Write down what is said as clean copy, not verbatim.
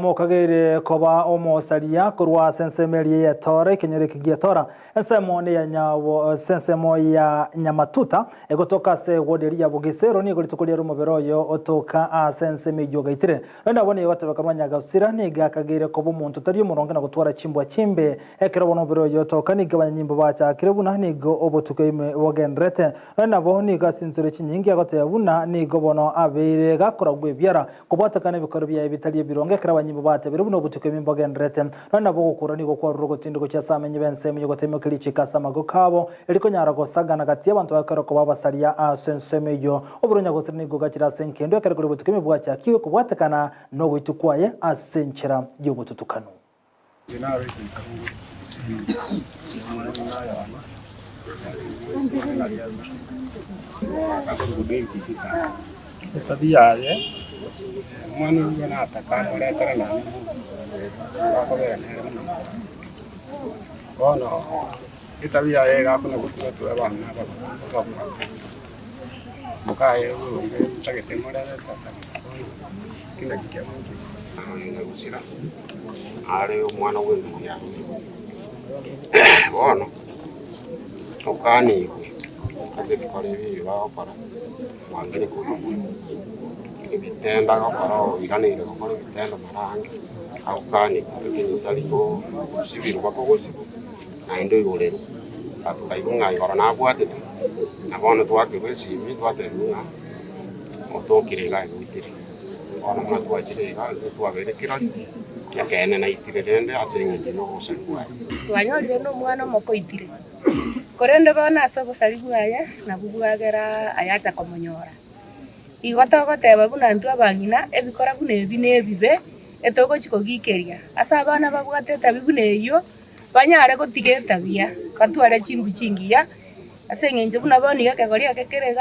Oyomo okageire koba omosaria korwa ase ensemo eria y'etoora, ekenyoro eke gi'etoora, ensemo neya nyabo ase ensemo ya Nyamatuta, egotoka ase ewodi eria ya Bogise, ero nigo rituko riare omobere oye otoka ase ensemo eyio ogaitire. Rende abwo nigo gotebeka Nyagosira nigo akageire koba omonto otari omoronge na gotwara chimbwa chimbe. Ekero bono omobere oye otoka nigo abanyanyimbo bachakire buna nigo obotuko ime bogendererete. Rende nabo nigo ase chinsore chinyinge agoteba buna nigo bono abeire gakoragwa ebiara Kobwatekana ebikoro biaye bitari ebironge ekero abanyimbo batebire buna obotuko ime mbogendererete. Nonya nabo ogokura nigo kwarure ogotindi gochia ase amenyi b'ensemo y'ogoteimokia richiiko ase amagoko abo, erio konyara gosagana gati y'abanto bagakora koba abasaria ase ensemo eyio. Oborwa nyagosira nigo gachire ase engendu ekero kore obotuko ime bwachakigwe kobwatekana nogoitwa kwaye ase enchera y'obotutukanu. Etabi yaye, omwana oyio nataka amoretere nonya omonto akobera nere buna omwana. Bono etabi yaye iga akona gotugatua abana ababwate, mokaye oyo ntagete morere tata bono ki naki kiamochire. Nyagusira are omwana bw'endugu yane. Bono okanigwe ase ebikoro ebi ebi bagokora, mwangire koigwa ebitendo agokora oiraneire gokora ebitendo mara ange, agokanigwe lakini tari gosibirwa bakogosibwa naende oigorerwe. Tokaigwa ng'a igoro nabwatete, na bono twakerwa esimi twatebiwa ng'a otokire iga aigwetire. Bono buna twachire iga, intwe twabeire kirori, ekeene naitire rende ase engencho y'obosari bwaye. Twanyorire nomwana omoke oitire, korende bono ase obosari bwaye nabwo bwagera ayacha komonyora. Igo togoteba buna intwe abang'ina, ebikora buna ebi nebibe, etogochi kogikeria. Ase abana babwate etabi buna eyio, banyare gotiga etabia, batware chimbu chingiya, ase eng'encho buna bono iga ekegori eke kere iga.